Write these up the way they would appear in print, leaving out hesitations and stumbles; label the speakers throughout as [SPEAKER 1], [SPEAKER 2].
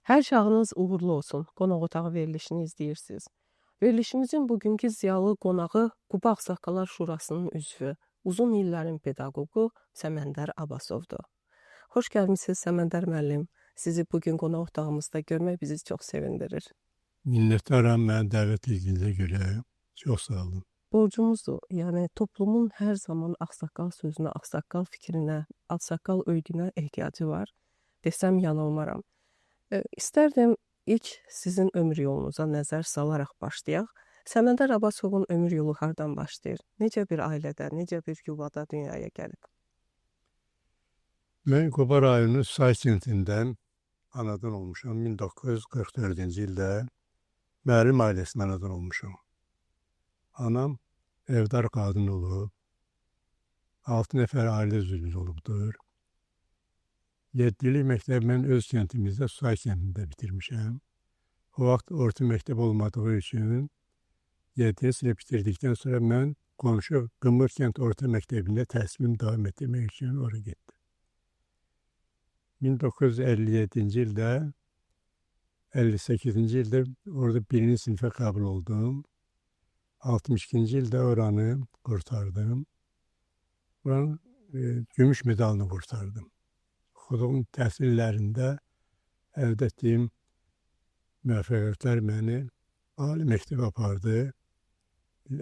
[SPEAKER 1] Hər çağınız uğurlu olsun. Qonaq otağı verilişini izləyirsiniz. Verilişimizin bugünkü ziyalı qonağı Quba Ağsaqqallar Şurasının üzvü, uzun illərin pedaqoqu Səməndər Abbasovdur. Xoş gəlmisiniz Səməndər müəllim. Sizi bugün qonaq otağımızda görmək bizi çox sevindirir.
[SPEAKER 2] Minnətdaram məni dəvət etdiyinizə görə. Çox sağ olun.
[SPEAKER 1] Borcumuzdur. Yəni toplumun hər zaman ağsaqqal sözünə, ağsaqqal fikrinə, ağsaqqal öydünə ehtiyacı var. Desəm yanılmaram. İstərdim ilk sizin ömür yolunuza nəzər salaraq başlayaq. Səməndər Abbasovun ömür yolu hardan başlayır? Necə bir ailədə, necə bir yuvada dünyaya gəlib?
[SPEAKER 2] Mən Quba rayonunun Say kəndində anadan olmuşam. 1944-cü ildə müəllim ailəsində anadan olmuşam. Anam evdar qadın olub. 6 nəfər ailə üzvümüz olubdur. 7 illik məktəbi mən öz kəndimizdə, Say kəndində bitirmişəm. O vaxt orta məktəb olmadığı üçün 7-ci sinif bitirdikdən sonra mən qonşu Qımır kənd orta məktəbində təhsilimi davam etdirmək üçün ora getdim. 1957-ci ildə, 58-ci ildə orada birinci sinifə qəbul oldum. 62-ci ildə oranı qurtardım. Oranın gümüş medalını qurtardım. Oxuduğum təhsil illərində əldə etdiyim müvəffəqiyyətlər məni ali məktəbə apardı.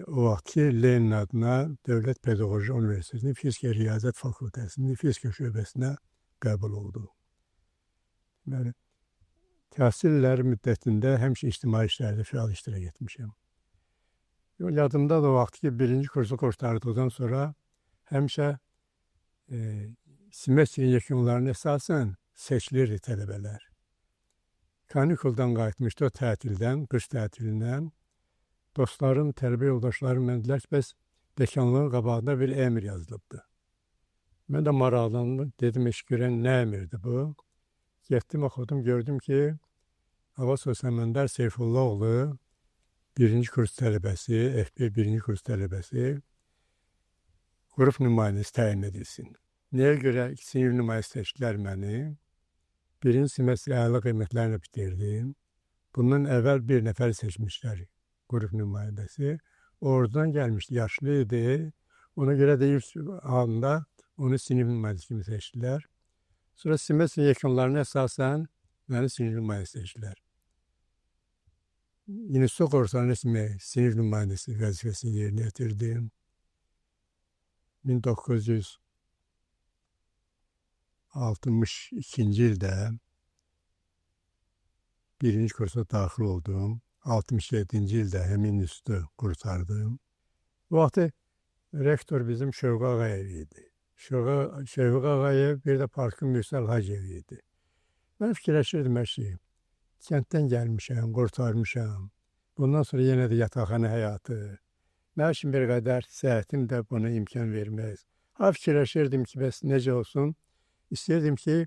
[SPEAKER 2] O vaxtki Lenin adına Dövlət Pedaqoji Universitetinin Fizika Riyaziyyat Fakültəsinin Fizika şöbəsinə qəbul oldum. Deməli, təhsil illəri müddətində həmişə ictimai işlərdə fəal iştirak etmişəm. Yadımda da o vaxt ki, birinci kursu qurtardıqdan sonra həmişə semestrin yekunlarına əsasən seçilirdi tələbələr. Kanikuldan qayıtmışdı o tətildən, qış tətilindən. Dostlarım, tələbə yoldaşlarım mənə dedilər ki, bəs dekanlığın qabağında bir əmr yazılıbdır. Mən də maraqlandım, dedim, iş görən nə əmrdir bu? Getdim, oxudum, gördüm ki, Abbasov Səməndər Seyfullaoğlu birinci kurs tələbəsi, F1 birinci kurs tələbəsi qrup nümayəndəsi təyin edilsin. Nəyə görə sinif nümayəndəsi seçdilər məni? Birinci semestri əla qiymətlərlə bitirdim. Bundan əvvəl bir nəfər seçmişlər qrup nümayəndəsi. Oradan gəlmişdi, yaşlı idi. Ona görə də ilk anda onu sinif nümayəndəsi kimi seçdilər. Sonra semestrin yekunlarına əsasən məni sinif nümayəndəsi seçdilər. İnstitut qurtarana kimi sinif nümayəndəsi vəzifəsini yerinə yetirdim. 1962-ci ildə birinci kursa daxil oldum. 67-ci ildə həmin institutu qurtardım. Bu vaxtı rektor bizim Şövqə Ağayev idi. Şövqə Ağayev bir də Parkın Mürsəl Hacıyev idi. Mən fikirləşirdim hər şeyi. Kənddən gəlmişəm, qurtarmışam. Bundan sonra yenə də yataqxana həyatı. Mənim üçün bir qədər səhətim də buna imkan verməz. Ha, fikirləşirdim ki, bəs necə olsun? İstəyirdim ki,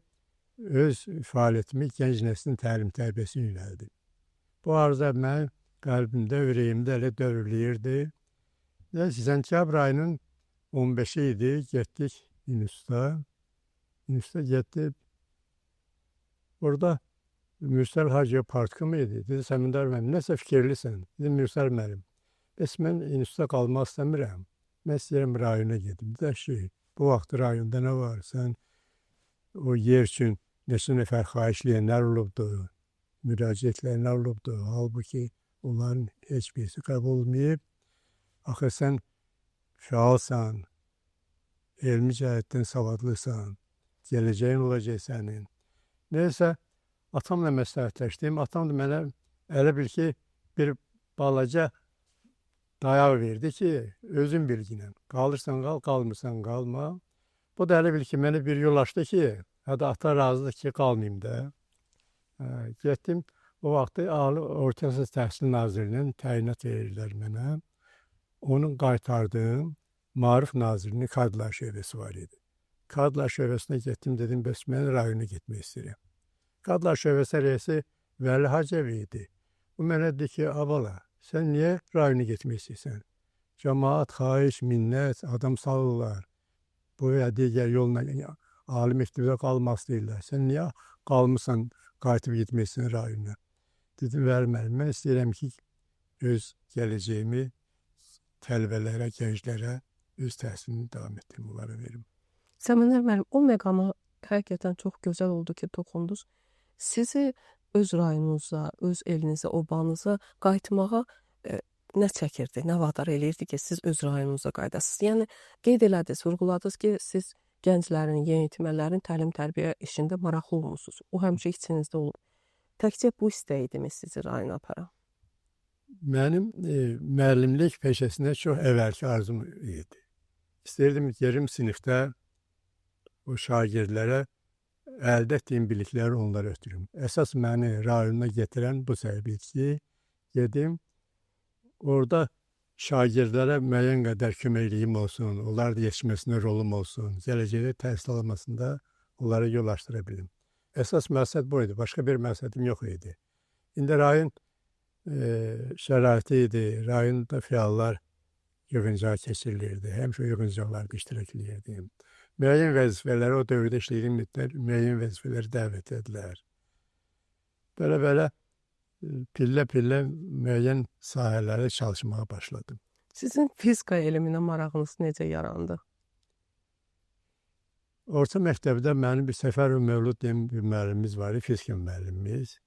[SPEAKER 2] öz fəaliyyətimi gənc nəslin təlim tərbiyəsinə yönəldim. Bu arzu mənim qəlbimdə, ürəyimdə elə dövrülüyürdü. Sentyabr ayının 15-i idi, getdik instituta. İnstituta getdik. Orada Mürsəl Hacıyev partkom idi. Dedi, Səməndər müəllim, nəsə fikirlisən? Dedim, Mürsəl müəllim, bəs mən instituta qalmaq istəmirəm. Mən istəyirəm rayona gedim. Dedi, əşi, bu vaxt rayonda nə var? Sən o yer üçün neçə nəfər xahiş eləyənlər olubdur, müraciət eləyənlər olubdur. Halbuki onların heç birisi qəbul olmayıb. Axı sən fəalsan, elmi cəhətdən savadlısan, gələcəyin olacaq sənin. Neysə, atamla məsləhətləşdim. Atam da mənə elə bil ki, bir balaca dayaq verdi ki, özün bilginən. Qalırsan qal, qalmırsan qalma. Bu da elə bil ki, mənə bir yol açdı ki, hətta ata razıdır ki, qalmayım da. Getdim, o vaxtı Ali Orta Əsas Təhsil Nazirliyinin təyinat verirlər mənə. Onu qaytardım, Maarif Nazirliyinin Kadrlar Şöbəsi var idi. Kadrlar Şöbəsinə getdim, dedim, bəs mən rayona getmək istəyirəm. Kadrlar Şöbəsi rəisi Vəli Hacıyev idi. O mənə dedi ki, abala, sən niyə rayona getmək istəyirsən? Cəmaat, xahiş, minnət, adam salırlar. Bu və ya digər yolla ali məktəbdə qalmaq istəyirlər. Sən niyə qalmısan, Qayıtıb getmək rayona. Dedim, bəli müəllim, mən istəyirəm ki, öz gələcəyimi tələbələrə, gənclərə öz təhsilini davam etdirim, onlara verim.
[SPEAKER 1] Səməndər müəllim, o məqama həqiqətən çox gözəl oldu ki, toxundunuz. Sizi öz rayonunuza, öz elinizə, obanıza qayıtmağa nə çəkirdi, nə vadar eləyirdi ki, siz öz rayonunuza qayıdasınız? Yəni, qeyd elədiniz, vurğuladınız ki, siz gənclərin, yeniyetmələrin təlim-tərbiyə işində maraqlı olmusunuz. O həmişə içinizdə olub. Təkcə bu istək idimi sizi rayona aparan?
[SPEAKER 2] Mənim müəllimlik peşəsinə çox əvvəlki arzum idi. İstəyirdim ki, yerim sinifdə o şagirdlərə əldə etdiyim bilikləri onlara ötürüm. Əsas məni rayona getirən bu səbəb idi ki, gedim, orada şagirdlərə müəyyən qədər köməkliyim olsun, onlar da yetişməsinə rolum olsun, gələcəkdə təhsil almasında onlara yol açdıra bilim. Əsas məqsəd bu idi, başqa bir məqsədim yox idi. İndi rayon şəraiti idi, rayonda fəallar yığıncağı keçirilirdi, həmişə yığıncaqlarda iştirak edirdim. Müəyyən vəzifələri o dövrdə işlədiyim müddət müəyyən vəzifələri dəvət edilər. Belə-belə pillə-pillə müəyyən sahələrdə çalışmağa başladım.
[SPEAKER 1] Sizin fizika elminə marağınız necə yarandı?
[SPEAKER 2] Orta məktəbdə mənim bir Səfərov Mövlud deyən bir müəllimimiz var idi, fizika müəllimimiz.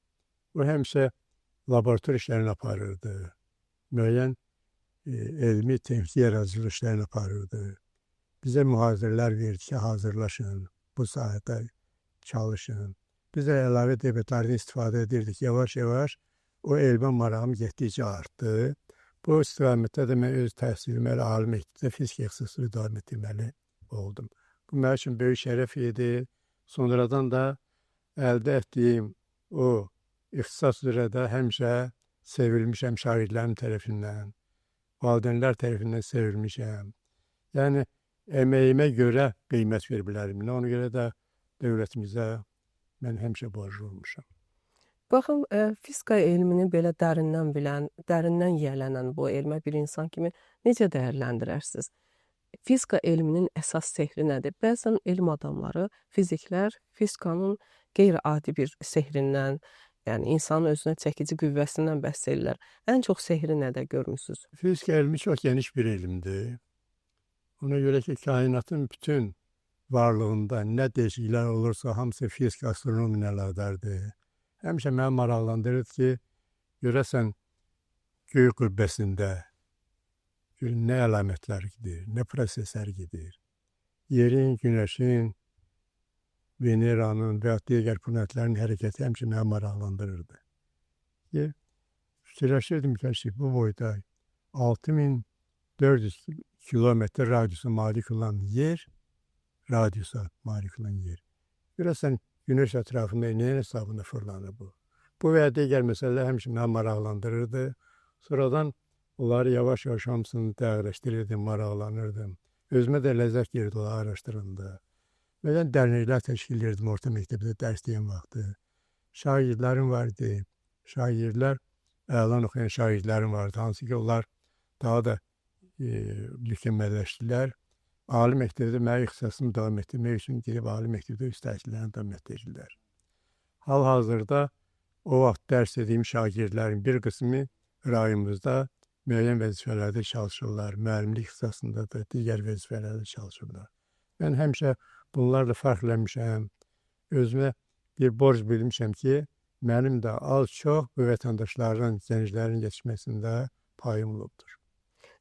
[SPEAKER 2] O həmişə laborator işlərini aparırdı. Müəyyən elmi, texniki yaradıcılıq işlərini aparırdı. Bizə mühazirələr verdi ki, hazırlaşın, bu sahədə çalışın. Biz də əlavə debetlərdən istifadə edirdik. Yavaş-yavaş o elmə marağım getdikcə artdı. Bu istiqamətdə də mən öz təhsilimi elə ali məktəbdə fizika ixtisasını davam etdirməli oldum. Bu mənim üçün böyük şərəf idi. Sonradan da əldə etdiyim o ixtisas üzrə də həmişə sevilmişəm şagirdlərim tərəfindən, valideynlər tərəfindən sevilmişəm. Yəni, əməyimə görə qiymət verə bilərəm. Ona görə də dövlətimizə mən həmişə borclu olmuşam.
[SPEAKER 1] Baxın, fizika elmini belə dərindən bilən, dərindən yiyələnən bu elmə bir insan kimi necə dəyərləndirərsiniz? Fizika elminin əsas sehri nədir? Bəzən elm adamları, fiziklər fizikanın qeyri-adi bir sehrindən, yəni insanın özünə çəkici qüvvəsindən bəhs edirlər. Ən çox sehri nədə görmüsünüz?
[SPEAKER 2] Fizika elmi çox geniş bir elmdir. Ona görə ki, kainatın bütün varlığında nə dəyişikliklər olursa, hamısı fizika, astronomiya ilə əlaqədardır. Həmişə məni maraqlandırır ki, görəsən göy qübbəsində nə əlamətlər gedir, nə proseslər gedir. Yerin, günəşin, Veneranın və ya digər planetlərin hərəkəti həmişə məni maraqlandırırdı. Ki, fikirləşirdim ki, bu boyda 6400 kilometr radiusa malik olan yer, radiusa malik olan yer. Görəsən, günəş ətrafında nəyin hesabında fırlanır bu? Bu və ya digər məsələlər həmişə məni maraqlandırırdı. Sonradan onları yavaş-yavaş hamısını dəqiqləşdirirdim, maraqlanırdım. Özümə də ləzzət gelirdi onları araşdıranda. Müəyyən dərnəklər təşkil edirdim orta məktəbdə dərs deyən vaxtı. Şagirdlərim var idi. Şagirdlər, əlan oxuyan şagirdlərim vardı. Hansı ki, onlar daha da mükəmməlləşdilər. Ali məktəbdə mənim ixtisasımı davam etdirmək üçün gedib ali məktəbdə öz təhsillərini davam etdirirlər. Hal-hazırda o vaxt dərs dediyim şagirdlərin bir qismi rayonumuzda müəyyən vəzifələrdə çalışırlar, müəllimlik ixtisasında da digər vəzifələrdə çalışırlar. Mən həmişə bunlarla fərqlənmişəm, özümə bir borc bilmişəm ki, mənim də az-çox bu vətəndaşların, gənclərin yetişməsində payım olubdur.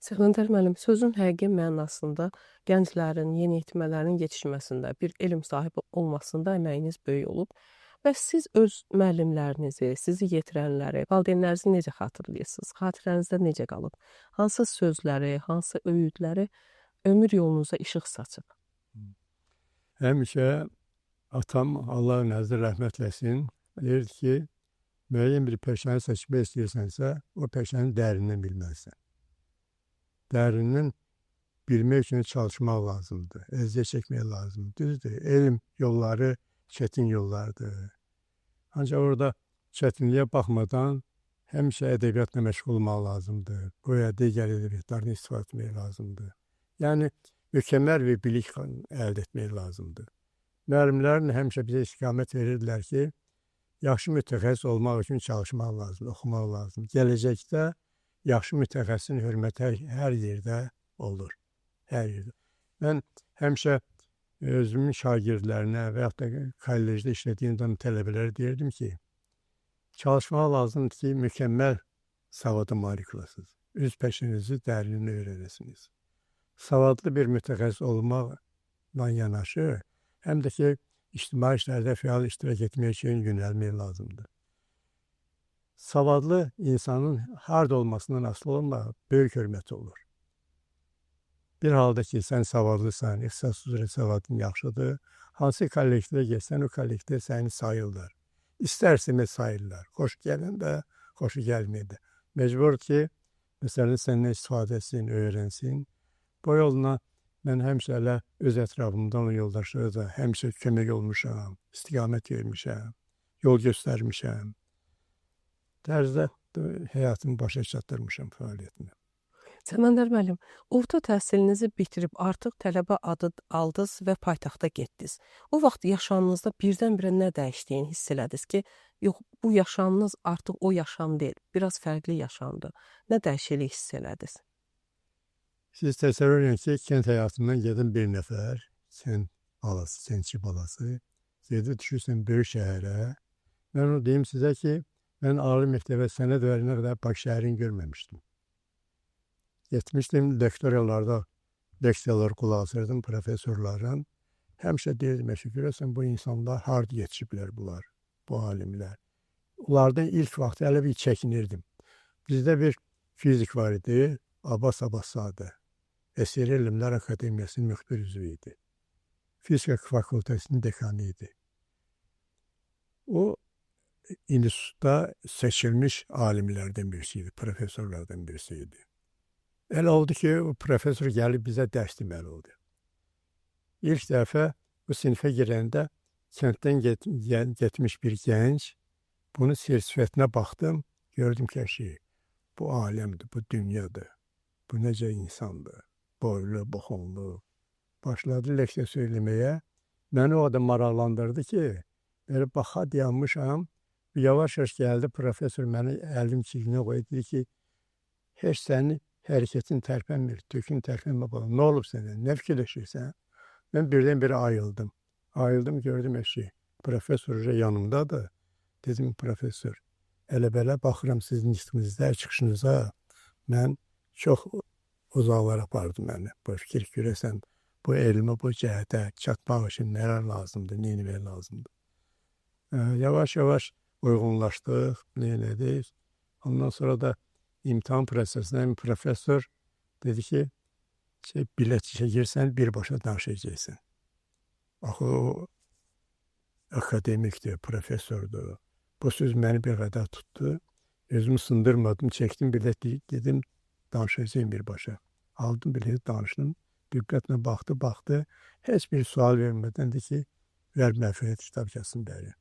[SPEAKER 1] Səməndər müəllim, sözün həqiqi mənasında gənclərin, yeniyetmələrin yetişməsində, bir elm sahibi olmasında əməyiniz böyük olub. Və siz öz müəllimlərinizi, sizi yetirənləri, valideynlərinizi necə xatırlayırsınız? Xatirənizdə necə qalıb? Hansı sözləri, hansı öyüdləri ömür yolunuza işıq saçıb?
[SPEAKER 2] Həmişə atam, Allah nəzər rəhmət eləsin, deyirdi ki, müəyyən bir peşəni seçmək istəyirsənsə, o peşəni dərindən bilməlisən. Dərindən bilmək üçün çalışmaq lazımdır, əziyyət çəkmək lazımdır. Düzdür, elm yolları çətin yollardır. Ancaq orada çətinliyə baxmadan həmişə ədəbiyyatla məşğul olmaq lazımdır. Bu ya digər ədəbiyyatlardan istifadə etmək lazımdır. Yəni, mükəmməl bir bilik əldə etmək lazımdır. Müəllimlərin həmişə bizə istiqamət verirdilər ki, Yaxşı mütəxəssis olmaq üçün çalışmaq lazımdır, oxumaq lazımdır. Gələcəkdə yaxşı mütəxəssisin hörməti hər yerdə olur. Hər yerdə. Mən həmişə özümün şagirdlərinə və yaxud da kollecdə işlədiyim zaman tələbələrə deyirdim ki, çalışmaq lazımdır ki, mükəmməl savada malik olasınız. Öz peşənizi dərinini öyrənəsiniz. Savadlı bir mütəxəssis olmaqla yanaşı, həm də ki, ictimai işlərdə fəal iştirak etmək üçün yönəlmək lazımdır. Savadlı insanın harda olmasından asılı olmayaraq böyük hörməti olur. Bir halda ki, sən savadlısan, ixtisas üzrə savadın yaxşıdır, hansı kollektivə getsən, o kollektivdə səni sayırlar. İstər-istəməz sayırlar. Xoş gələn də, xoşu gəlməyən də. Məcbur ki, məsələn, səndən istifadə etsin, öyrənsin. Bu yolla mən həmişə elə öz ətrafımda olan yoldaşlara da həmişə kömək olmuşam, istiqamət vermişəm, yol göstərmişəm. Tərzdə həyatımı başa çatdırmışam fəaliyyətimi.
[SPEAKER 1] Səməndər müəllim, orta təhsilinizi bitirib artıq tələbə adı aldınız və paytaxta getdiniz. O vaxt yaşamınızda birdən-birə nə dəyişdiyini hiss elədiniz ki, yox, bu yaşamınız artıq o yaşam deyil, biraz fərqli yaşamdır. Nə dəyişiklik hiss elədiniz?
[SPEAKER 2] Siz təsəvvür edin ki, kənd həyatından gedən bir nəfər, kənd balası, kəndçi balası, gedib düşürsən böyük şəhərə. Mən onu deyim sizə ki, mən ali məktəbə sənəd verənə qədər Bakı şəhərini görməmişdim. Getmişdim lektoriyalarda, leksiyalar qulaq asırdım professorların. Həmişə deyirdim ki, görəsən bu insanlar harda yetişiblər bunlar, bu alimlər. Onlardan ilk vaxt hələ bir çəkinirdim. Bizdə bir fizik var idi, Abbas Abbaszadə. SSR Elmlər Akademiyasının müxbir üzvü idi. Fizika fakültəsinin dekanı idi. O, institutda seçilmiş alimlərdən birisi idi, professorlardan birisi idi. Elə oldu ki, o professor gəlib bizə dərs deməli oldu. İlk dəfə bu sinifə girəndə kənddən getmiş bir gənc, bunun sifətinə baxdım, gördüm ki, əşi, bu aləmdir, bu dünyadır, bu necə insandır, boylu, boxunlu. Başladı leksiya söyləməyə, məni o da maraqlandırdı ki, belə baxa dayanmışam, yavaş-yavaş gəldi, professor məni əlim çiyninə qoydu, dedi ki, heç sənin hərəkətin tərpənmir, tökün tərpənmir, nə olub sənə, nə fikirləşirsən? Mən birdən-birə ayıldım. Ayıldım, gördüm eşi, professor yanımdadır. Dedim, professor, elə belə baxıram sizin üstünüzdə, çıxışınıza, mən çox uzaqlara apardı məni. Bu fikir görəsən, bu elmə, bu cəhətə çatmaq üçün nələr lazımdır, nə etmək lazımdır. Yavaş-yavaş uyğunlaşdıq, nə elədik. Ondan sonra da imtahan prosesində professor dedi ki, bilet çəkirsən, birbaşa danışacaqsın. Axı o akademikdir, professordur. Bu söz məni bir qədər tutdu. Özümü sındırmadım, çəkdim bilet, dedim, danışacağım birbaşa. Aldım bileti, danışdım. Diqqətlə baxdı, baxdı. Heç bir sual vermədən dedi ki, ver məğfirət kitabçasını bəri.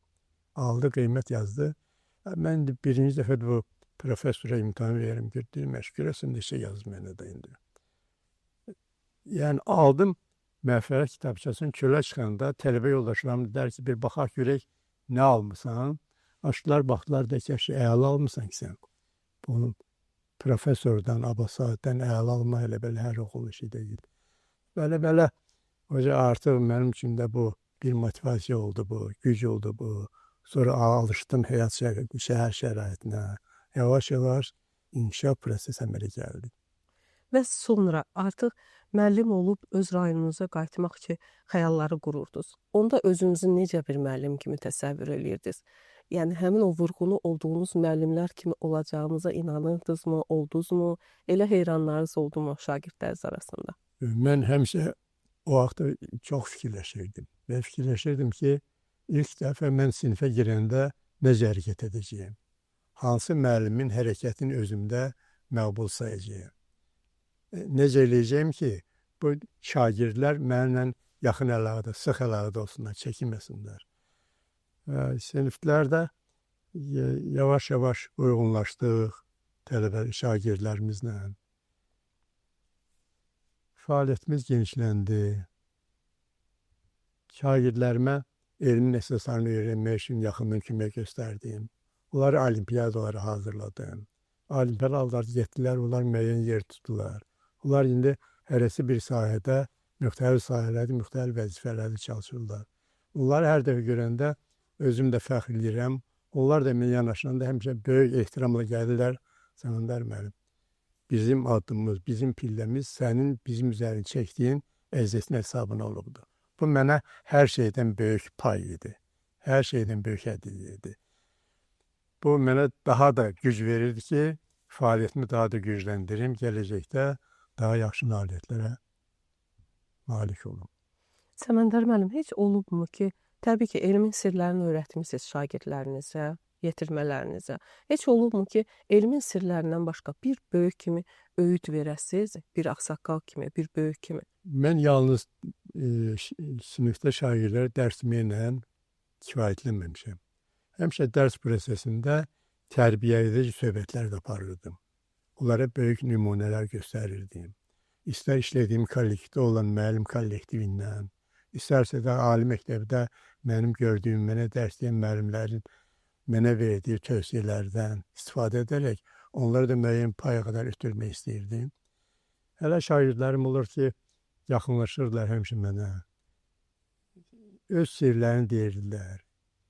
[SPEAKER 2] Aldı, qiymət yazdı. Mən birinci dəfə bu professora imtahan verirəm ki, deyim, görəsən neçə yazdı mənə də indi. Yəni, aldım məğfirət kitabçasını, çölə çıxanda tələbə yoldaşlarım dedilər ki, bir baxaq görək nə almısan. Açdılar, baxdılar da ki, əla almısan ki sən. Bunun professordan, Abbaszadən əla alma elə belə hər oxul işi deyil. Belə-belə, hoca artıq mənim üçün də bu bir motivasiya oldu bu, güc oldu bu. Sonra alışdım həyat şəhər şəraitinə. Yavaş-yavaş inkişaf prosesi əmələ gəldi.
[SPEAKER 1] Və sonra artıq müəllim olub öz rayonunuza qayıtmaq üçün xəyalları qururdunuz. Onda özünüzü necə bir müəllim kimi təsəvvür eləyirdiniz? Yəni, həmin o vurğunu olduğunuz müəllimlər kimi olacağınıza inanırdınızmı, oldunuzmu? Elə heyranlarınız oldu mu şagirdləriniz arasında?
[SPEAKER 2] Mən həmişə o vaxtda çox fikirləşirdim. Və fikirləşirdim ki, ilk dəfə mən sinifə girəndə necə hərəkət edəcəyim? Hansı müəllimin hərəkətini özümdə məqbul sayacağım? Necə eləyəcəyim ki, bu şagirdlər mənimlə yaxın əlaqədə, sıx əlaqədə olsunlar, çəkinməsinlər. Siniflərdə yavaş-yavaş uyğunlaşdıq tələbə şagirdlərimizlə. Fəaliyyətimiz genişləndi. Şagirdlərimə Elmin əsaslarını öyrənmək üçün yaxından kömək göstərdim. Onları olimpiyadalara hazırladım. Olimpiyadalar getdilər, onlar müəyyən yer tutdular. Onlar indi hərəsi bir sahədə, müxtəlif sahələrdə, müxtəlif vəzifələrdə çalışırlar. Onları hər dəfə görəndə özüm də fəxr eləyirəm. Onlar da mənə yanaşanda həmişə böyük ehtiramla gəlirlər. Səməndər müəllim, bizim adımız, bizim pilləmiz sənin bizim üzərini çəkdiyin əziyyətin hesabına olubdur. Bu mənə hər şeydən böyük pay idi. Hər şeydən böyük hədiyyə idi. Bu mənə daha da güc verirdi ki, fəaliyyətimi daha da gücləndirim, gələcəkdə daha yaxşı nailiyyətlərə malik olum.
[SPEAKER 1] Səməndər müəllim, heç olubmu ki, təbii ki, elmin sirlərini öyrətmisiniz şagirdlərinizə, yetirmələrinizə. Heç olubmu ki, elmin sirlərindən başqa bir böyük kimi öyüd verəsiz, bir ağsaqqal kimi, bir böyük kimi?
[SPEAKER 2] Mən yalnız sinifdə şagirdlərə dərs deməklə kifayətlənməmişəm. Həmişə dərs prosesində tərbiyə edici söhbətlər də aparırdım. Onlara böyük nümunələr göstərirdim. İstər işlədiyim kollektivdə olan müəllim kollektivindən, istərsə də ali məktəbdə mənim gördüyüm, mənə dərs deyən müəllimlərin mənə verdiyi tövsiyələrdən istifadə edərək onları da müəyyən paya qədər ötürmək istəyirdim. Hələ şagirdlərim olur ki, yaxınlaşırdılar həmişə mənə. Öz sirlərini deyirdilər,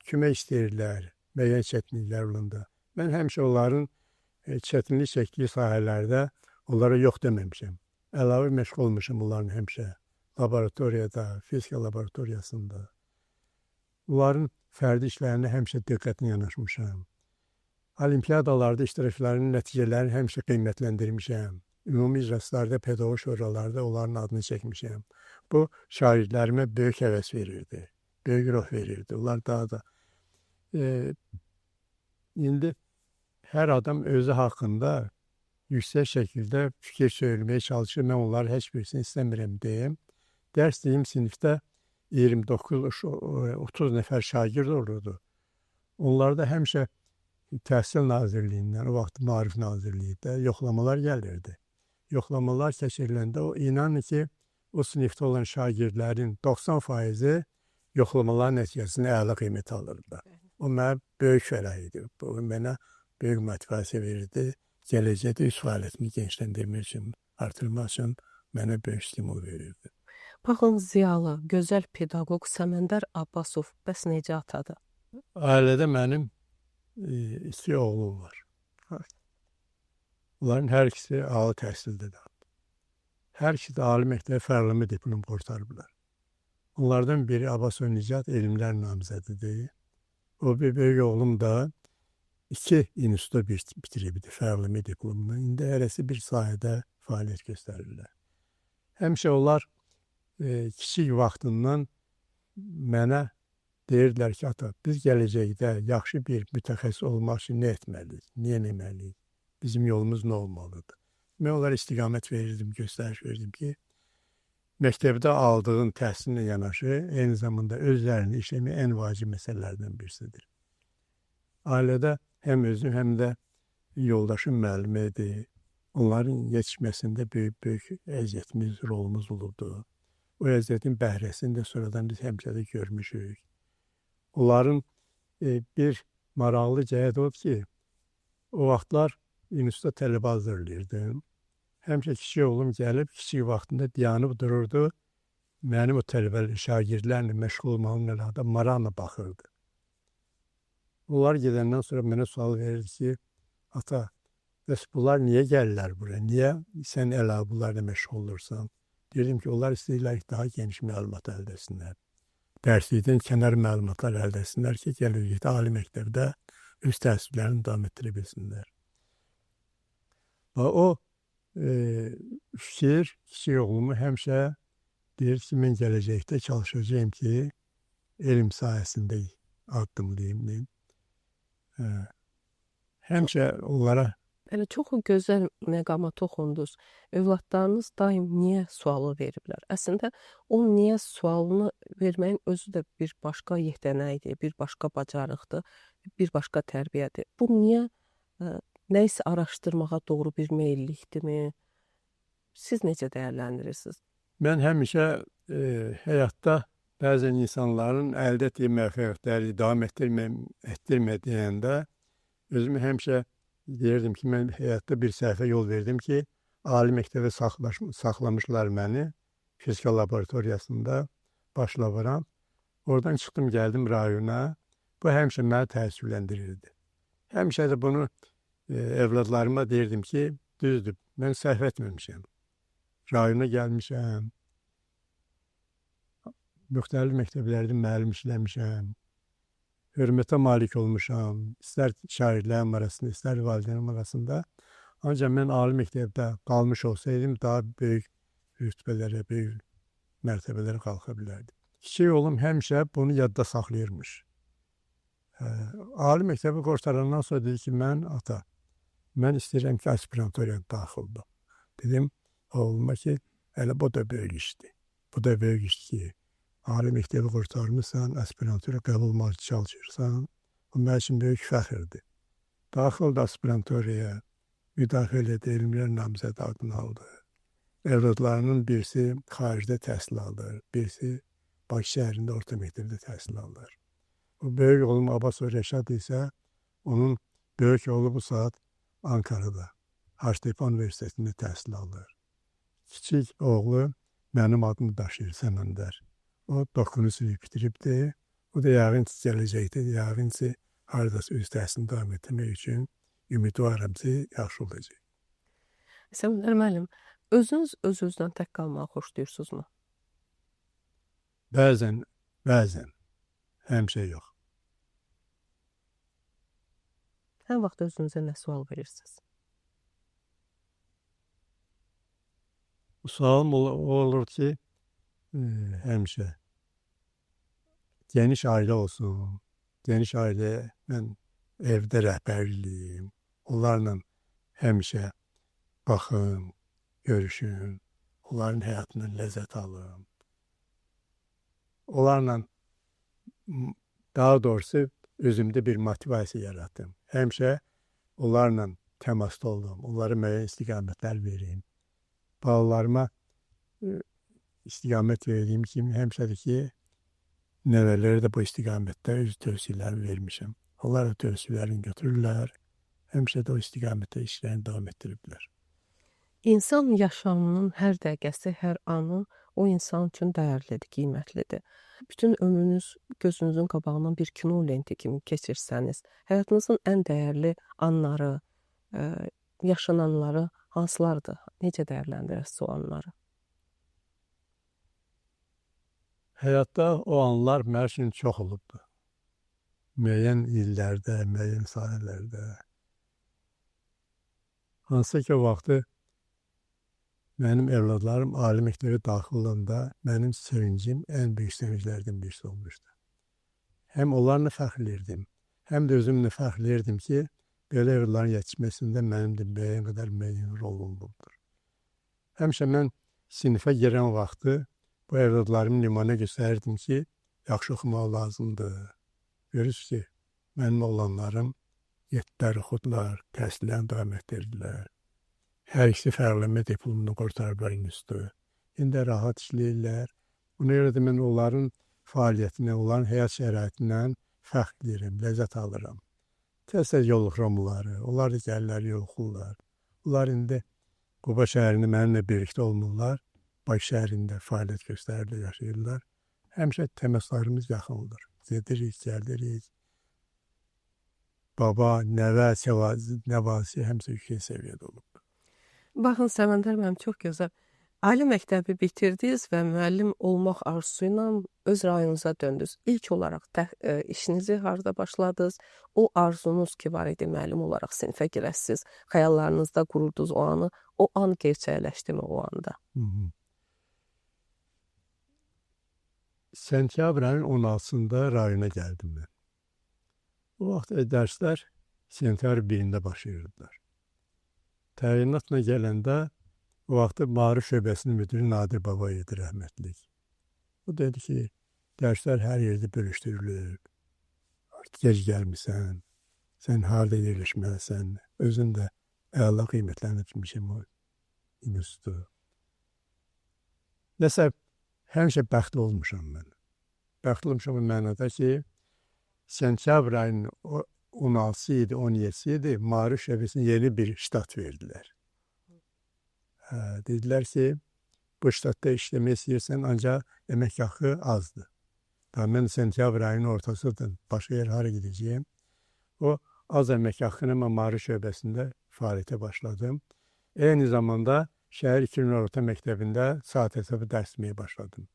[SPEAKER 2] kömək istəyirdilər müəyyən çətinliklər olanda. Mən həmişə onların çətinlik çəkdiyi sahələrdə onlara yox deməmişəm. Əlavə məşğul olmuşam onların həmişə laboratoriyada, fizika laboratoriyasında. Onların fərdi işlərinə həmişə diqqətlə yanaşmışam. Olimpiyadalarda iştiraklarının nəticələrini həmişə qiymətləndirmişəm. Ümumi iclaslarda, pedaqoji şuralarda onların adını çəkmişəm. Bu, şagirdlərimə böyük həvəs verirdi, böyük ruh verirdi. Onlar daha da... İndi hər adam özü haqqında yüksək şəkildə fikir söyləməyə çalışır. Mən onları heç birisini istəmirəm deyim. Dərs deyim sinifdə 29-30 nəfər şagird olurdu. Onlarda həmişə Təhsil Nazirliyindən, o vaxt Maarif Nazirliyində yoxlamalar gəlirdi. Yoxlamalar keçiriləndə o inanın ki, o sinifdə olan şagirdlərin 90%-i yoxlamaların nəticəsində əla qiymət alırdılar. O mənə böyük fərəh idi. Bu mənə böyük motivasiya verirdi. Gələcəkdə öz fəaliyyətimi genişləndirmək üçün, artırmaq üçün mənə böyük stimul verirdi.
[SPEAKER 1] Baxın, ziyalı, gözəl pedaqoq Səməndər Abbasov bəs necə atadır?
[SPEAKER 2] Ailədə mənim iki oğlum var. Onların hər ikisi ali təhsildədir. Hər ikisi də ali məktəbə fərqli diplom qurtarıblar. Onlardan biri Abbasov Nicat elmlər namizədidir. O bir böyük oğlum da iki institutda bitiribdi fərqli diplomunu. İndi hərəsi bir sahədə fəaliyyət göstərirlər. Həmişə onlar kiçik vaxtından mənə deyirdilər ki, ata, biz gələcəkdə yaxşı bir mütəxəssis olmaq üçün nə etməliyik, niyə etməliyik, bizim yolumuz nə olmalıdır? Mən onlara istiqamət verirdim, göstəriş verirdim ki, məktəbdə aldığın təhsillə yanaşı, eyni zamanda öz üzərində işləmək ən vacib məsələlərdən birisidir. Ailədə həm özüm, həm də yoldaşım müəllim idi. Onların yetişməsində böyük əziyyətimiz, rolumuz olubdu. O əziyyətin bəhrəsini də sonradan biz həmişə də görmüşük. Onların bir maraqlı cəhət olub ki, o vaxtlar institutda tələbə hazırlayırdım. Həmişə kiçik oğlum gəlib, kiçik vaxtında dayanıb dururdu. Mənim o tələbə şagirdlərlə məşğul olmağımla əlaqədə maraqla baxırdı. Onlar gedəndən sonra mənə sual verirdi ki, ata, bəs bunlar niyə gəlirlər buraya? Niyə sən əlavə bunlarla məşğul olursan? Deyirdim ki, onlar istəyirlər ki, daha geniş məlumat əldə etsinlər. Dərslikdən kənar məlumatlar əldə etsinlər ki, gələcəkdə ali məktəbdə öz təhsillərini davam etdirə bilsinlər. Və o fikir, kiçik oğlumu həmişə deyir ki, mən gələcəkdə çalışacağım ki, elm sahəsində addımlayım. Həmişə onlara...
[SPEAKER 1] Elə çox gözəl məqama toxundunuz. Övladlarınız daim niyə sualı veriblər? Əslində, o niyə sualını verməyin özü də bir başqa yetənəkdir, bir başqa bacarıqdır, bir başqa tərbiyədir. Bu niyə nəyisə araşdırmağa doğru bir meyillikdirmi? Siz necə dəyərləndirirsiniz?
[SPEAKER 2] Mən həmişə həyatda Bəzən insanların əldə etdiyi müvəffəqiyyətləri davam etdirmə deyəndə özümü həmişə deyirdim ki, mən həyatda bir səhvə yol verdim ki, ali məktəbə saxlamışlar məni fizika laboratoriyasında baş laborant. Oradan çıxdım, gəldim rayona. Bu həmişə məni təəssüfləndirirdi. Həmişə də bunu evladlarıma deyirdim ki, düzdür, mən səhv etməmişəm. Rayona gəlmişəm, müxtəlif məktəblərdə müəllim işləmişəm, hörmətə malik olmuşam, istər şagirdlərim arasında, istər valideynlərim arasında. Ancaq mən ali məktəbdə qalmış olsaydım, daha böyük rütbələrə, böyük mərtəbələrə qalxa bilərdim. Kiçik oğlum həmişə bunu yadda saxlayırmış. Ali məktəbi qurtarandan sonra dedi ki, mən ata, mən istəyirəm ki, aspiranturaya daxil olum. Dedim oğluma ki, elə bu da böyük işdir. Bu da böyük işdir ki, ali məktəbi qurtarmısan, aspirantura qəbul olmaq çalışırsan. Bu mənim üçün böyük fəxrdir. Daxil oldu aspiranturaya, müdaxilə elədi, elmlər namizədi adını aldı. Evladlarının birisi xaricdə təhsil alır, birisi Bakı şəhərində orta məktəbdə təhsil alır. O böyük oğlum Abbasov Rəşad isə onun böyük oğlu bu saat Ankara'da, Hacettepe Universitetində təhsil alır. Kiçik oğlu mənim adımı daşıyır, Səməndər. O 9-cu sinif bitiribdir. O da yəqin ki, gələcəkdir, yəqin ki, haradasa öz təhsilini davam etdirmək üçün ümidvaram ki, yaxşı olacaq.
[SPEAKER 1] Səməndər müəllim, özünüz öz-özünə tək qalmağı xoşlayırsınızmı?
[SPEAKER 2] Bəzən, bəzən. Həmişə yox.
[SPEAKER 1] Hər vaxt özünüzə nə sual verirsiniz?
[SPEAKER 2] Bu sualım olur ki, həmişə geniş ailə olsun, geniş ailə, mən evdə rəhbərliyim, onlarla həmişə baxım, görüşüm, onların həyatından ləzzət alım. Onlarla, daha doğrusu, özümdə bir motivasiya yaratdım. Həmişə onlarla təmasda oldum, onlara müəyyən istiqamətlər vereyim. Balalarıma istiqamət verdiyim kimi həmişə də ki, nəvələrə də bu istiqamətdə öz tövsiyələrimi vermişəm. Onlar da tövsiyələrini götürürlər, həmişə də o istiqamətdə işlərini davam etdiriblər.
[SPEAKER 1] İnsan yaşamının hər dəqiqəsi, hər anı o insan üçün dəyərlidir, qiymətlidir. Bütün ömrünüz gözünüzün qabağından bir kino lenti kimi keçirsəniz, həyatınızın ən dəyərli anları, yaşananları hansılardır? Necə dəyərləndirirsiniz o anları?
[SPEAKER 2] Həyatda o anlar mənim üçün çox olubdur. Müəyyən illərdə, müəyyən sahələrdə. Hansı ki, o vaxtı mənim evladlarım ali məktəbə daxil olanda mənim sevincim ən böyük sevinclərdən birisi olmuşdu. Həm onlarla fəxr edirdim, həm də özümlə fəxr edirdim ki, belə evladların yetişməsində mənim də müəyyən qədər müəyyən rolum olubdur. Həmişə mən sinifə girən vaxtı bu evladlarımı nümunə göstərirdim ki, yaxşı oxumaq lazımdır. Görürsünüz ki, mənim oğlanlarım 7-lər oxudular, təhsillərini davam etdirdilər. Hər ikisi fərqlənmə diplomunu qurtarıblar institutu. İndi rahat işləyirlər. Ona görə də mən onların fəaliyyətinə, onların həyat şəraitindən fəxr edirəm, ləzzət alıram. Tez-tez yolluqram onları, onlar da gəlirlər, yolluqurlar. Onlar indi Quba şəhərində mənimlə birlikdə olmurlar. Bakı şəhərində fəaliyyət göstərirlər, yaşayırlar. Həmişə təmaslarımız yaxındır. Gedirik, gəlirik. Baba, nəvə, nəvasi həmişə yüksək səviyyədə olub.
[SPEAKER 1] Baxın, Səməndər müəllim, çox gözəl. Ali məktəbi bitirdiniz və müəllim olmaq arzusu ilə öz rayonunuza döndünüz. İlk olaraq işinizi harda başladınız? O arzunuz ki var idi müəllim olaraq sinifə girəsiniz, xəyallarınızda qururdunuz o anı. O an gerçəkləşdi mi o anda?
[SPEAKER 2] Sentyabr ayının 16-sında rayona gəldim mən. O vaxt dərslər sentyabr 1-də başlayırdılar. Təyinatla gələndə o vaxtı Maarif şöbəsinin müdiri Nadir Babayev idi rəhmətlik. O dedi ki, dərslər hər yerdə bölüşdürülür. Artıq gec gəlmisən, sən harada yerləşməlisən, özün də əla qiymətləndirmişəm o institutu. Nəsə, həmişə bəxtli olmuşam mən. Bəxtli olmuşam o mənada ki, sentyabr ayının 16-sı idi, 17-si idi, Maarif şöbəsinə yeni bir ştat verdilər. Dedilər ki, bu ştatda işləmək istəyirsən, ancaq əmək haqqı azdır. Daha mən sentyabr ayının ortasıdır, başqa yer hara gedəcəyim. O az əmək haqqını mən Maarif şöbəsində fəaliyyətə başladım. Eyni zamanda şəhər 2 nömrəli orta məktəbində saat hesabı dərs deməyə başladım.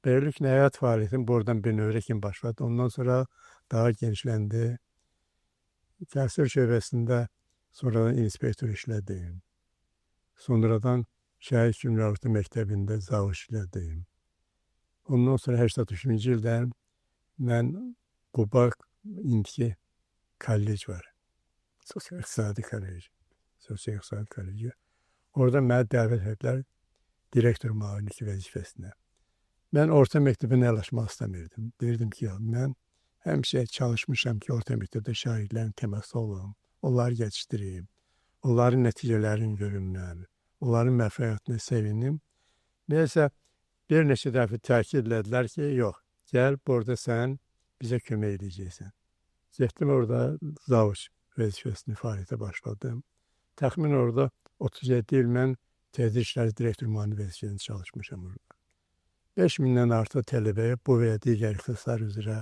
[SPEAKER 2] Beləliklə, həyat fəaliyyətim buradan bir növrə kimi başladı. Ondan sonra daha genişləndi. Təhsil şöbəsində sonradan inspektor işlədim. Sonradan şəhər 2 nömrəli orta məktəbində zavuş işlədim. Ondan sonra 83-cü ildə mən Quba indiki kollec var.
[SPEAKER 1] Sosial
[SPEAKER 2] İqtisadi kollec. Sosial İqtisadi kolleci. Orada məni dəvət etdilər direktor müavinlik vəzifəsinə. Mən orta məktəbə əlaşmaq istəmirdim. Deyirdim ki, ya, mən həmişə çalışmışam ki, orta məktəbdə şagirdlərin təmasda olum, onları yetişdirim, onların nəticələrini görüm mən, onların müvəffəqiyyətinə sevinim. Neysə, bir neçə dəfə təkid elədilər ki, yox, gəl burada sən bizə kömək edəcəksən. Getdim orada zavuç vəzifəsini fəaliyyətə başladım. Təxminən orada 37 il mən tədris işləri direktor müavini vəzifəsində çalışmışam orada. 5000-dən artıq tələbəyə bu və ya digər ixtisaslar üzrə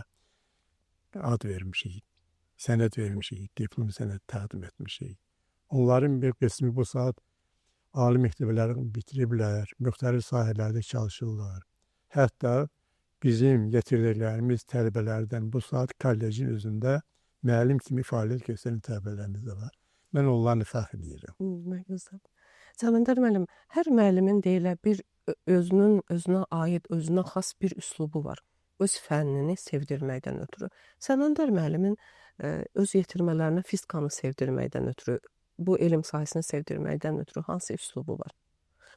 [SPEAKER 2] ad vermişik, sənəd vermişik, diplom sənəd təqdim etmişik. Onların bir qismi bu saat ali məktəbləri bitiriblər, müxtəlif sahələrdə çalışırlar. Hətta bizim yetirdiklərimiz tələbələrdən bu saat kollecin özündə müəllim kimi fəaliyyət göstərən tələbələrimiz də var. Mən onlarla fəxr edirəm.
[SPEAKER 1] Nə gözəl. Səməndər müəllim, hər müəllimin deyilə bir özünün özünə aid, özünə xas bir üslubu var. Öz fənnini sevdirməkdən ötürü. Səməndər müəllimin öz yetirmələrinə fizikanı sevdirməkdən ötürü, bu elm sahəsini sevdirməkdən ötürü hansı üslubu var?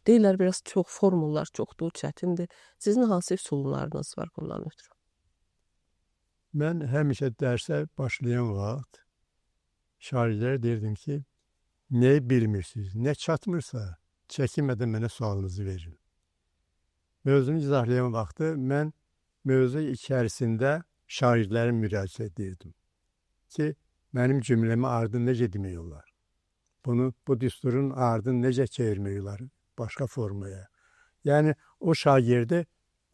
[SPEAKER 1] Deyirlər, biraz çox formullar çoxdur, çətindir. Sizin hansı üsullarınız var bundan ötürü?
[SPEAKER 2] Mən həmişə dərsə başlayan vaxt şagirdlərə deyirdim ki, nəyi bilmirsiniz, nə çatmırsa, çəkinmədən mənə sualınızı verin. Mövzunu izahlayan vaxtı mən mövzu içərisində şagirdlərə müraciət edirdim ki, mənim cümləmi ardını necə demək olar? Bunu, bu düsturun ardını necə çevirmək olar başqa formaya? Yəni, o şagirdi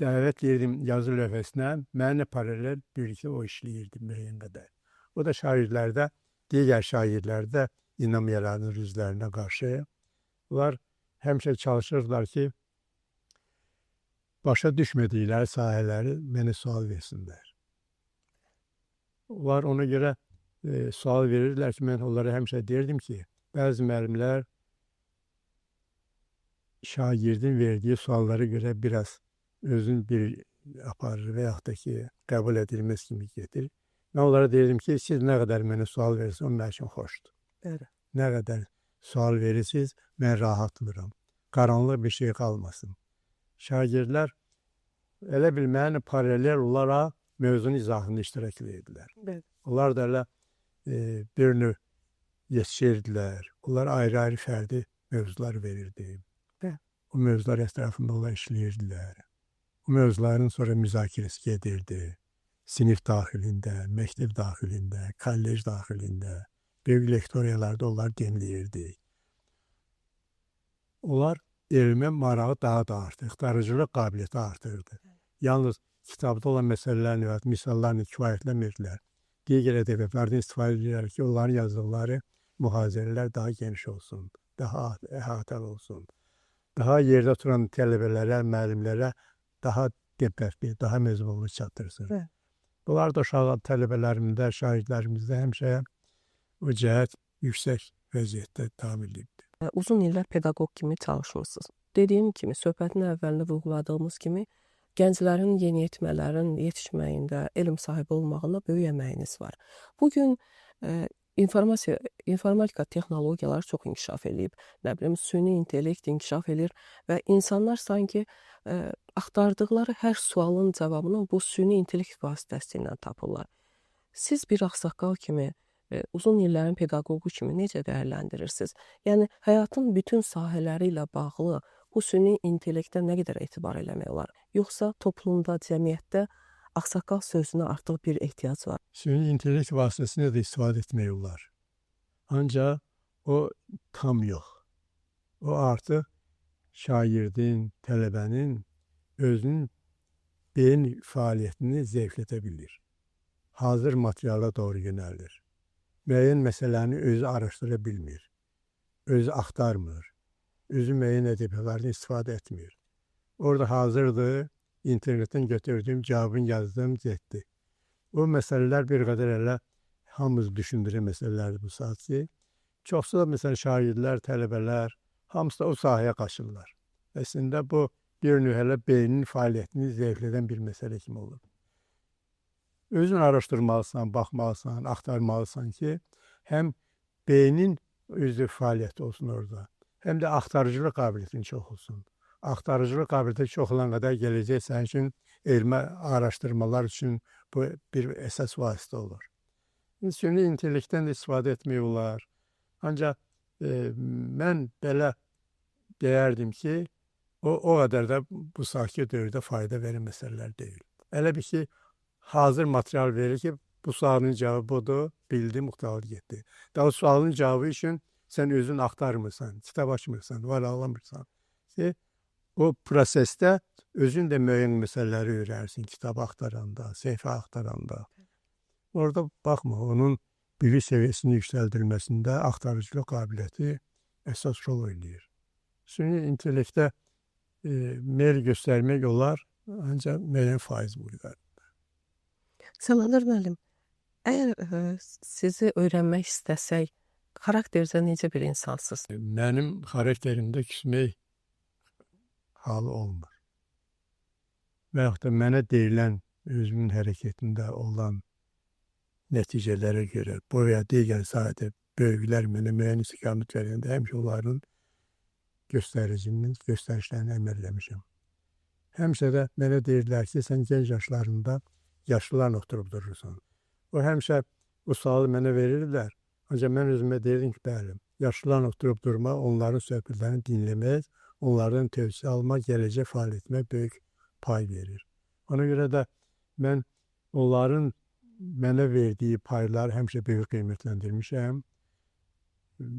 [SPEAKER 2] dəvət edirdim yazı lövhəsinə, mənimlə paralel birlikdə o işləyirdi müəyyən qədər. O da şagirdlərdə, digər şagirdlərdə inam yaranır üzlərinə qarşı. Onlar həmişə çalışırdılar ki, başa düşmədikləri sahələri mənə sual versinlər. Onlar ona görə sual verirdilər ki, mən onlara həmişə deyirdim ki, bəzi müəllimlər şagirdin verdiyi suallara görə biraz özün bir aparır və yaxud da ki, qəbul edilməz kimi gedir. Mən onlara deyirdim ki, siz nə qədər mənə sual verirsiniz, o mənim üçün xoşdur.
[SPEAKER 1] Bəli.
[SPEAKER 2] Nə qədər sual verirsiniz, mən rahat oluram. Qaranlıq bir şey qalmasın. Şagirdlər elə bil mənimlə paralel olaraq mövzunun izahında iştirak edirdilər.
[SPEAKER 1] Bəli.
[SPEAKER 2] Onlar da elə bir növ yetişirdilər. Onlar ayrı-ayrı fərdi mövzular verirdi.
[SPEAKER 1] Bəli.
[SPEAKER 2] O mövzular ətrafında onlar işləyirdilər. O mövzuların sonra müzakirəsi gedirdi. Sinif daxilində, məktəb daxilində, kollec daxilində, böyük lektoriyalarda onlar dinləyirdi. Onlar elmə marağı daha da artır, axtarıcılıq qabiliyyəti artırdı. Yalnız kitabda olan məsələlərlə və misallarla kifayətlənmirdilər. Digər ədəbiyyatlardan istifadə edirlər ki, onların yazdıqları mühazirələr daha geniş olsun, daha əhatəli olsun. Daha yerdə oturan tələbələrə, müəllimlərə daha diqqətli, daha məzmunlu çatdırsın.
[SPEAKER 1] Bəli.
[SPEAKER 2] Bunlar da uşaq tələbələrimdə, şagirdlərimizdə həmişə o cəhət yüksək vəziyyətdə davam edibdir.
[SPEAKER 1] Uzun illər pedaqoq kimi çalışmısınız. Dediyim kimi, söhbətin əvvəlində vurğuladığımız kimi, gənclərin, yeniyetmələrin yetişməyində, elm sahibi olmağında böyük əməyiniz var. Bugün informatika texnologiyaları çox inkişaf eləyib, nə bilim, süni intellekt inkişaf eləyir və insanlar sanki axtardıqları hər sualın cavabını bu süni intellekt vasitəsilə tapırlar. Siz bir ağsaqqal kimi, uzun illərin pedaqoqu kimi necə dəyərləndirirsiniz? Yəni, həyatın bütün sahələri ilə bağlı bu süni intellektə nə qədər etibar eləmək olar? Yoxsa toplumda, cəmiyyətdə Ağsaqqal sözünə artıq bir ehtiyac var.
[SPEAKER 2] Süni intellekt vasitəsilə də istifadə etmək olar. Ancaq o tam yox. O artıq şagirdin, tələbənin özünün beyin fəaliyyətini zəiflədə bilir. Hazır materiala doğru yönəlir. Müəyyən məsələni özü araşdıra bilmir. Özü axtarmır. Özü müəyyən ədəbiyyatlardan istifadə etmir. Orada hazırdır, internetdən götürdüyüm cavabını yazdım, getdi. O məsələlər bir qədər elə hamımız düşündürən məsələlərdir bu saat ki. Çoxsu da məsələn şagirdlər, tələbələr, hamısı da o sahəyə qaçırlar. Əslində bu bir növ hələ beynin fəaliyyətini zəiflədən bir məsələ kimi olur. Özün araşdırmalısan, baxmalısan, axtarmalısan ki, həm beynin özü fəaliyyəti olsun orada, həm də axtarıcılıq qabiliyyətin çox olsun. Axtarıcılıq qabiliyyəti çox olan qədər gələcək sənin üçün elmi araşdırmalar üçün bu bir əsas vasitə olur. Süni intellektdən də istifadə etmək olar. Ancaq mən belə deyərdim ki, o qədər də bu saatki dövrdə fayda verən məsələlər deyil. Elə bir ki, hazır material verir ki, bu sualın cavabı budur, bildim, qurtardı, getdi. Daha sualın cavabı üçün sən özün axtarmırsan, kitab açmırsan, varaqlamırsan ki, o prosesdə özün də müəyyən məsələləri öyrənirsin, kitab axtaranda, səhifə axtaranda. Orada baxma, onun bilik səviyyəsinin yüksəldilməsində axtarıcılıq qabiliyyəti əsas rol oynayır. Süni intellektə meyl göstərmək olar, ancaq müəyyən faiz miqdarında.
[SPEAKER 1] Səməndər müəllim, əgər sizi öyrənmək istəsək, xarakterizə necə bir insansınız?
[SPEAKER 2] Mənim xarakterimdə küsmək halı olmur. Və yaxud da mənə deyilən, özümün hərəkətində olan nəticələrə görə, bu və ya digər sahədə böyüklər mənə müəyyən istiqamət verəndə həmişə onların göstərişlərini əməl eləmişəm. Həmişə də mənə deyirdilər ki, sən gənc yaşlarında yaşlılarla oturub durursan. O həmişə bu sualı mənə verirdilər. Ancaq mən özümə deyirdim ki, bəli, yaşlılarla oturub durmaq, onların söhbətlərini dinləmək, onlardan tövsiyə almaq, gələcək fəaliyyətimə böyük pay verir. Ona görə də mən onların mənə verdiyi payları həmişə böyük qiymətləndirmişəm.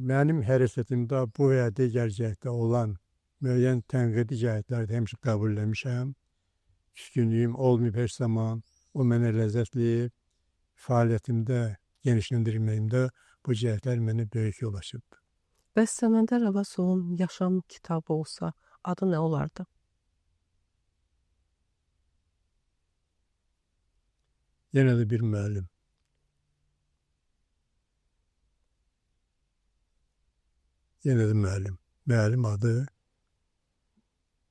[SPEAKER 2] Mənim hərəkətimdə bu və ya digər cəhətdə olan müəyyən tənqidi cəhətləri də həmişə qəbul eləmişəm. Küskünlüyüm olmayıb heç zaman. O mənə ləzzətləyib, fəaliyyətimdə, genişləndirməyimdə bu cəhətlər mənə böyük yol açıbdır.
[SPEAKER 1] Bəs Səməndər Abbasovun yaşam kitabı olsa, adı nə olardı?
[SPEAKER 2] Yenə də bir müəllim. Yenə də müəllim. Müəllim adı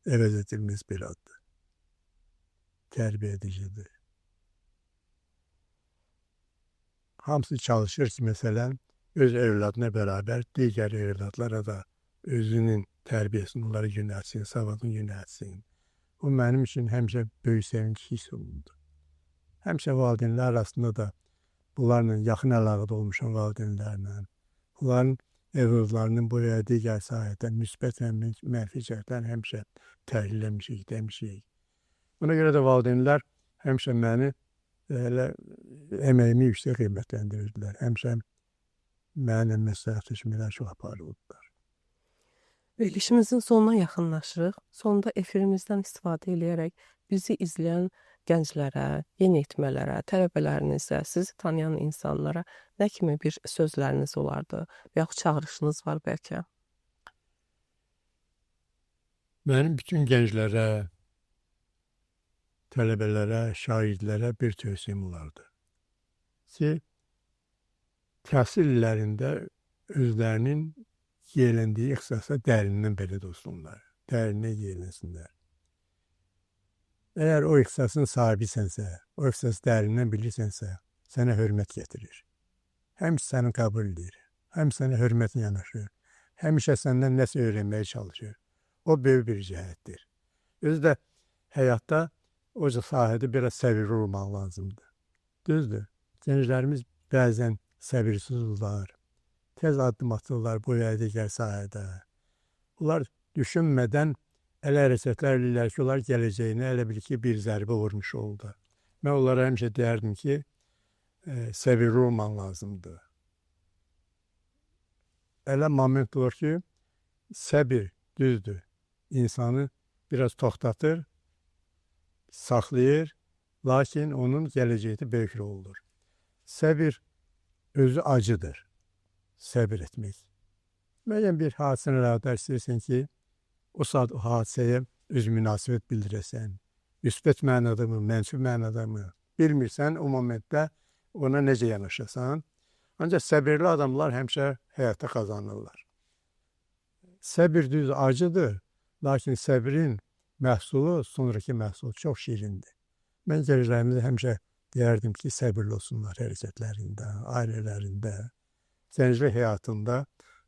[SPEAKER 2] əvəz edilməz bir addır. Tərbiyə edicidir. Hamısı çalışır ki, məsələn, öz evladına bərabər digər evladlara da özünün tərbiyəsini onlara yönəltsin, savadını yönəltsin. Bu mənim üçün həmişə böyük sevinç hiss olundu. Həmişə valideynlər arasında da bunlarla yaxın əlaqədə olmuşam valideynlərlə. Onların evladlarının bu və ya digər sahədə müsbət və mənfi cəhətlərini həmişə təhlil eləmişik, demişik. Ona görə də valideynlər həmişə məni elə əməyimi yüksək qiymətləndirirdilər. Həmişə mənimlə məsləhətləşmələr çox aparırdılar.
[SPEAKER 1] Verilişimizin sonuna yaxınlaşırıq. Sonda efirimizdən istifadə eləyərək bizi izləyən gənclərə, yeniyetmələrə, tələbələrinizə, sizi tanıyan insanlara nə kimi bir sözləriniz olardı və yaxud çağırışınız var bəlkə?
[SPEAKER 2] Mənim bütün gənclərə, tələbələrə, şagirdlərə bir tövsiyəm olardı ki, təhsil illərində özlərinin yiyələndiyi ixtisasa dərindən bələd olsunlar, dərindən yiyələnsinlər. Əgər o ixtisasın sahibisənsə, o ixtisası dərindən bilirsənsə, sənə hörmət gətirir. Həmişə səni qəbul edir, həmişə sənə hörmətlə yanaşır, həmişə səndən nəsə öyrənməyə çalışır. O böyük bir cəhətdir. Özü də həyatda o sahədə biraz səbirli olmaq lazımdır. Düzdür, gənclərimiz bəzən səbirsiz olurlar, tez addım atırlar bu və ya digər sahədə. Onlar düşünmədən elə hərəkətlər eləyirlər ki, onlar gələcəyinə elə bil ki, bir zərbə vurmuş oldu. Mən onlara həmişə deyərdim ki, səbirli olman lazımdır. Elə moment olur ki, səbir düzdür, insanı biraz toxtatır, saxlayır, lakin onun gələcəkdə böyük rol olur. Səbir özü acıdır, səbir etmək. Müəyyən bir hadisəni əlaqədar istəyirsən ki, o saat o hadisəyə öz münasibət bildirəsən, müsbət mənada mı, mənfi mənada mı, bilmirsən o momentdə ona necə yanaşasan. Ancaq səbirli adamlar həmişə həyatda qazanırlar. Səbir düz acıdır, lakin səbrin məhsulu, sonraki məhsul çox şirindir. Mən gənclərimizə həmişə deyərdim ki, səbirli olsunlar hərəkətlərində, ailələrində, gənclik həyatında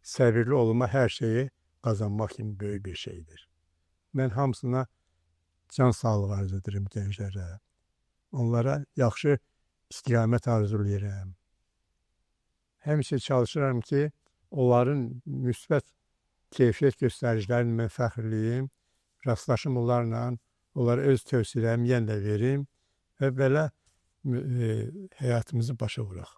[SPEAKER 2] səbirli olma hər şeyi qazanmaq kimi böyük bir şeydir. Mən hamısına can sağlığı arzu edirəm gənclərə. Onlara yaxşı istiqamət arzulayıram. Həmişə çalışıram ki, onların müsbət keyfiyyət göstəricilərini mən fəxr eləyim, rastlaşım onlarla, onlara öz tövsiyələrimi yenə də verim və belə həyatımızı başa vuraq.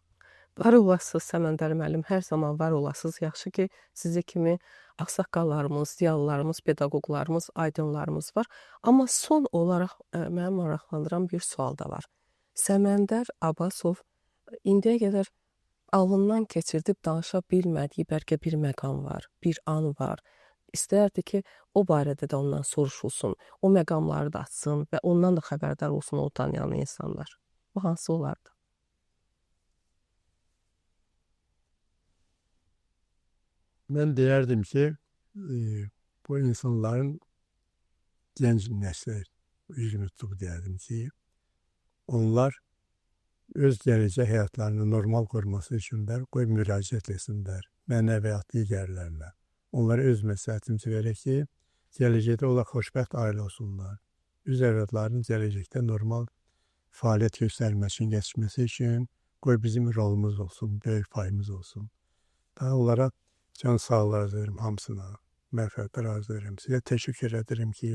[SPEAKER 1] Var olasınız Səməndər müəllim, hər zaman var olasınız. Yaxşı ki, sizi kimi ağsaqqallarımız, ziyalılarımız, pedaqoqlarımız, aydınlarımız var. Amma son olaraq məni maraqlandıran bir sual da var. Səməndər Abbasov indiyə qədər alnından keçirdib danışa bilmədiyi bəlkə bir məqam var, bir an var. İstərdi ki, o barədə də ondan soruşulsun, o məqamları da açsın və ondan da xəbərdar olsun o tanıyan insanlar. Bu hansı olardı?
[SPEAKER 2] Mən deyərdim ki, bu insanların gənc nəslə üzümü tutub deyərdim ki, onlar öz gələcək həyatlarını normal qurması üçünlər, qoy müraciət etsinlər mənə və ya digərlərinə. Onlara öz məsləhətimizi verək ki, gələcəkdə onlar xoşbəxt ailə olsunlar. Öz övladlarının gələcəkdə normal fəaliyyət göstərməsi üçün, geçməsi üçün qoy bizim rolumuz olsun, böyük payımız olsun. Daha onlara can sağlığı arzu edirəm hamısına, məğfirətlər arzu edirəm. Sizə təşəkkür edirəm ki,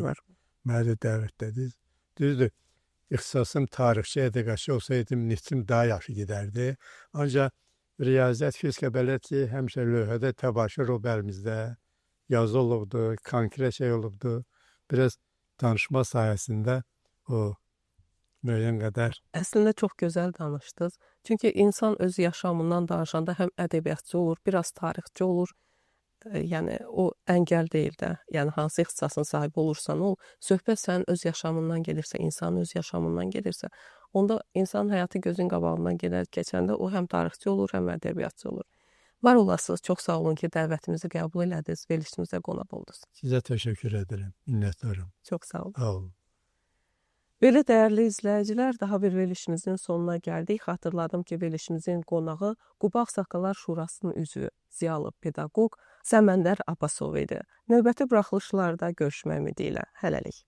[SPEAKER 2] mənə də dəvət ediniz. Düzdür, ixtisasım tarixçi, ədəbiyyatçı olsaydım, nitqim daha yaxşı gedərdi. Ancaq riyaziyyat, fizika belə ki, həmişə lövhədə təbaşir olub əlimizdə, yazı olubdu, konkret şey olubdu. Biraz danışma sayəsində o müəyyən qədər.
[SPEAKER 1] Əslində çox gözəl danışdınız. Çünki insan öz yaşamından danışanda həm ədəbiyyatçı olur, biraz tarixçi olur. Yəni o əngəl deyil də. Yəni hansı ixtisasın sahibi olursan ol, söhbət sənin öz yaşamından gedirsə, insanın öz yaşamından gedirsə, onda insanın həyatı gözün qabağından gedər, keçəndə o həm tarixçi olur, həm ədəbiyyatçı olur. Var olasınız, çox sağ olun ki, dəvətimizi qəbul elədiniz, verilişimizə qonaq oldunuz.
[SPEAKER 2] Sizə təşəkkür edirəm, minnətdaram.
[SPEAKER 1] Çox sağ olun.
[SPEAKER 2] Sağ olun.
[SPEAKER 1] Belə dəyərli izləyicilər, daha bir verilişimizin sonuna gəldik. Xatırladım ki, verilişimizin qonağı Quba Ağsaqqallar Şurasının üzvü, ziyalı pedaqoq Səməndər Abbasov idi. Növbəti buraxılışlarda görüşmək ümidi ilə. Hələlik.